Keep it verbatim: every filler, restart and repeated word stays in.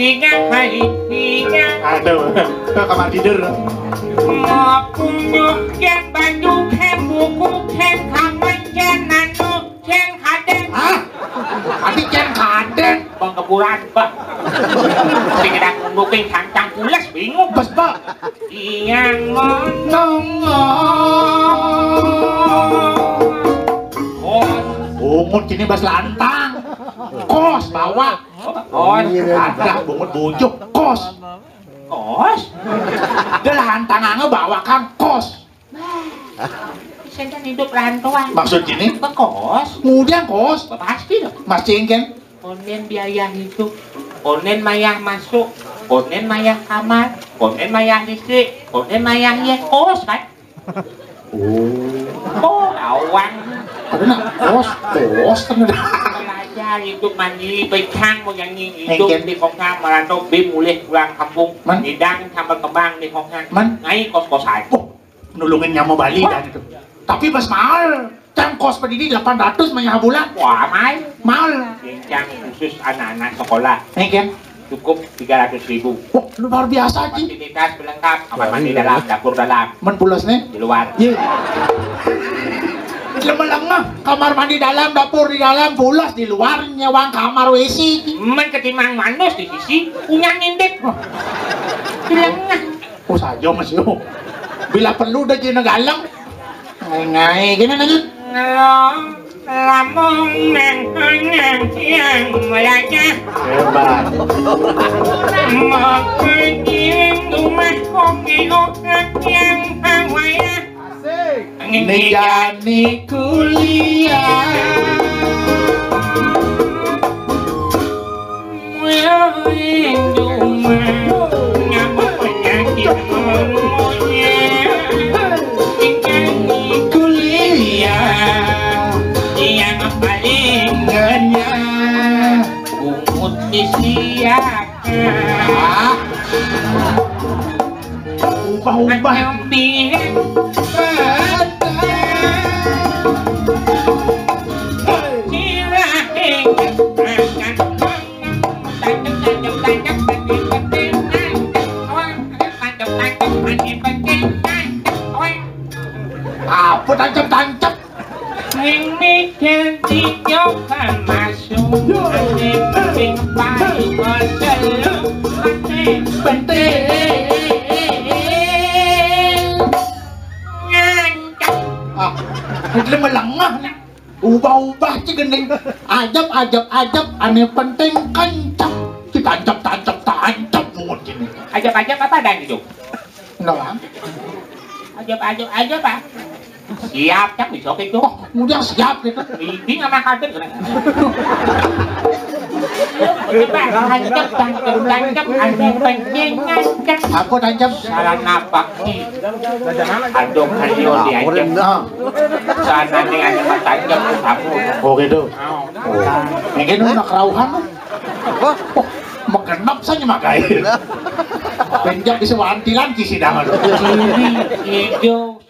Tiga kali tiga. Aduh, ke kamar tidur. Mau punjuk jen, baju jen, buku jen, kamar jen, anu jen, kaden. Hah? Adi jen kaden? Bang keburan, Pak. Sing ada ngundukin cangcang pules, bingung. Bes, Pak. Yang monong. Oh. Bungut ini bas lantang. Kos, bawa. Oh, ada bungut bujuk. Kos. Kos? Dia lantang anga bawa kang kos. Saya kan hidup rantauan. Maksud gini? Ke kos. Kemudian kos. Pasti dong. Mas Cingken. Konden biaya hidup. Konden mayah masuk. Konden mayah kamar. Konden mayah listrik. Konden mayah ye kos kan? Oh. Oh, awang. Ada nak kos, kos kan ada. Belajar hidup mandiri, becang mau nyanyi hidup. Engken. Di kongkang, merantau, bim, mulih pulang kampung. Man. Hidang sambal kembang di kongkang. Man. Ngai kos-kosan. Oh, nulungin nyama Bali. Wah. Dan itu. Tapi pas mahal, kan kos pedidi delapan ratus mah bulan. Wah, mahal. Mahal. Jenjang khusus anak-anak sekolah. Engken. Cukup tiga ratus ribu. Wah, luar biasa, Ji. Fasilitas pelengkap, kamar mandi dalam, dapur dalam. Men pulas nih? Di luar. Ye. Lama-lama, kamar mandi dalam, dapur di dalam, pulas di luar, nyewang kamar W C. Men ketimbang manus di sisi, punya nindip. Wah. Dilengah. Oh, saja, Mas, yo. Bila perlu dah jadi galeng. Ngai, ngai. Gimana, Jun? Ngelong, lamong, nang, nang, yang melajah. Hebat. Mau pergi rumah kopi, okat yang awaya. Asik. Ini jadi kuliah. Kuliah yang paling renyah, bungut disiakan. Ah. Ubah-ubah. Apa tancap-tancap? Mimi ganti nyoba masuk, ane penting paling masuk, ane penting. Ngancam. Ah, itu melengah nih. Ubah-ubah ci gending. Ajab, ajab, ajab, ane penting kencang. Ci tancap, tancap, tancap bungut ini. Ajab-ajab apa dan itu? Enggak, Bang. Ajab-ajab aja, Pak. Siap, cak bisa gitu. Oh, udah siap gitu. Ini sama kaget. Coba tancap, tancap, tancap, ane penting ngancam. Apa tancap? Salah napak nih. Aduh, ayo diajak. Nah. Sana nih ada tancap, kamu. Oh, gitu. Oh. Ini nak kerauhan. Apa? Oh, magenep saja makai. Penjak di sewantilan kisi dangan. Ini hijau.